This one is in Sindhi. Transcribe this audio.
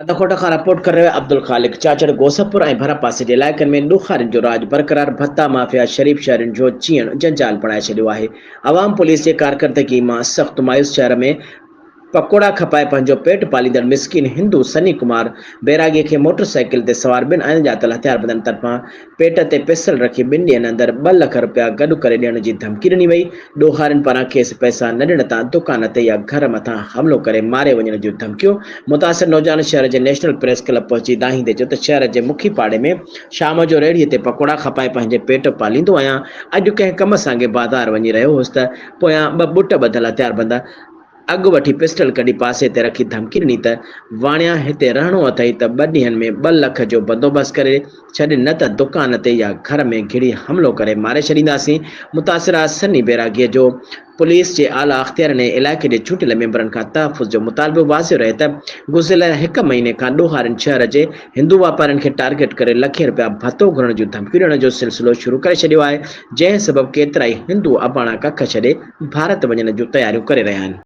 ڪنڌڪوٽ کان رپورٽ ڪري رهيو آهي عبدالخالق چاچڙ گوسپور ۽ ڀرپاسي جي علائقن ۾ ڏوهارين جو راڄ برقرار ڀتا مافيا شريف شهرين جو جيئڻ جنجال بڻائي ڇڏيو آهي عوام پوليس جي ڪارڪردگي مان سخت مايوس شهر ۾ پڪوڙا کپائي پنهنجو پيٽ پاليندڙ مسڪين هندو سني ڪمار بيراڳي کي موٽر سائيڪل تي سوار ٻن اڻڄاتل هٿياربندن طرفان پيٽ تي پسٽل رکي ٻن ڏينهن اندر ٻه لک رپيا گڏ ڪري ڏيڻ جي ڌمڪي ڏني وئي، ڏوهارين پاران کيس پئسا نه ڏيڻ تان دڪان تي يا گهر مٿان حملو ڪري ماري وڃڻ جون ڌمڪيون، متاثر نوجوان شهر جي نيشنل پريس ڪلب پهچي دانهيندي چيو ته شهر جي مکي پاڙي ۾ شام جو ريڙهي تي پڪوڙا کپائي پنهنجي پيٽ پاليندو آهيان، اڄ ڪنهن ڪم سانگي بازار وڃي رهيو هوس ته پويان ٻه ٻٽ ٻڌل هٿياربند اڳ وٺي پسٽل ڪڍي پاسي تي رکي ڌمڪي ڏني ته واڻيا هتي رهڻو اٿئي ته ٻه ڏينهن ۾ ٻه لک جو بندوبست ڪري ڇڏ نه ته دڪان تي يا گهر ۾ گهڙي حملو ڪري ماري ڇڏينداسين. متاثره سني بيراگيء جو پوليس جي اعليٰ اختيارين ۽ علائقي جي چونڊيل ميمبرن کان تحفظ جو مطالبو واضح رهي ته گذريل هڪ مهيني کان ڏوهارين شهر جي هندو واپارين کي ٽارگيٽ ڪري لکين رپيا ڀتو گهرڻ جون ڌمڪيون ڏيڻ جو سلسلو شروع ڪري ڇڏيو آهي جنهن سبب ڪيترائي هندو اباڻا ڪک ڇڏي ڀارت وڃڻ جون تياريون ڪري رهيا آهن.